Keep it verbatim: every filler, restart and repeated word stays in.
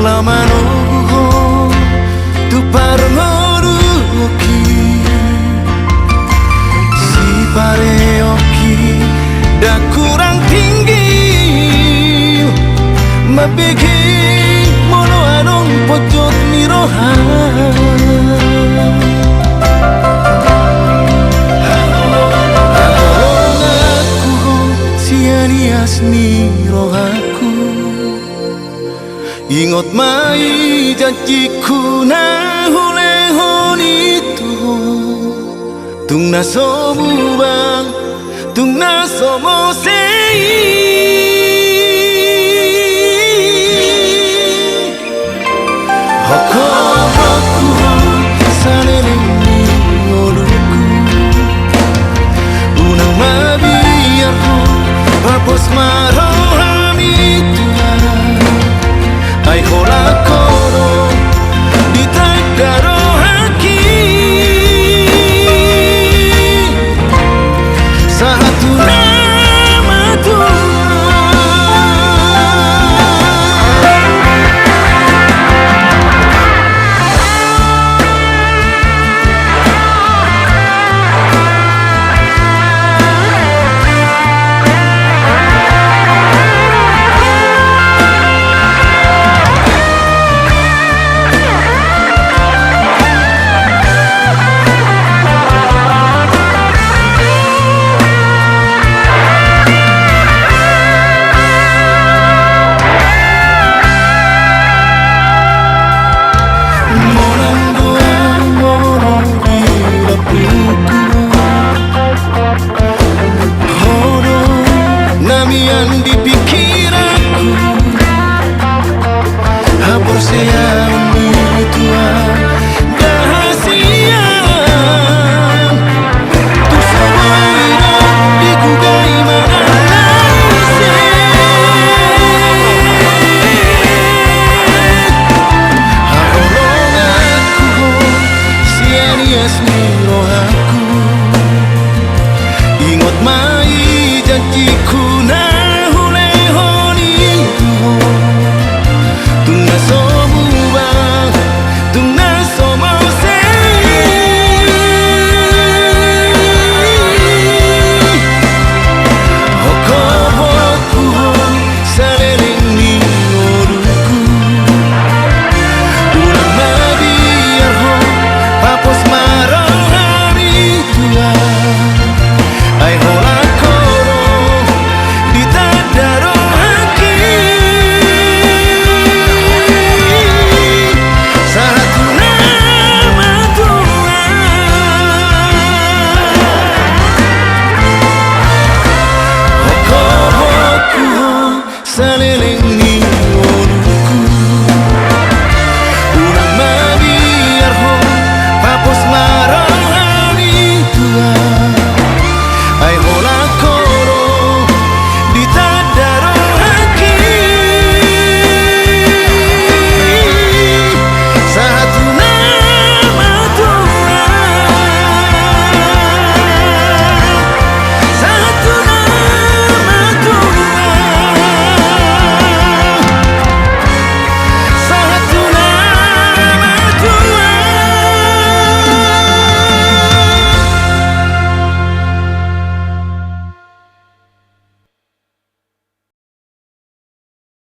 Laho manogu ho tu parngoluonki, sipareonki ndang hurang tinggi. Mambege molo adong ponjot ni roha. Haholonganku ho sian ias ni rohaku. Ingot ma i janjiku na hulehon i tu ho. Tung na so mubang, tung na so mose i. Hohom rohangku ho saleleng ni ngolungku. Unang mabiar ho, papos ma rohami Tuhan. Ai holan ho do ditanda rohangki. Sahat tu na matua. Ho do na mian di pikiranku. Haporseaon ni Tuhan da hasian. Tung so boi do digugai manang na ise. Haholonganku ho sian ias ni rohangku. Ingot ma i janjiku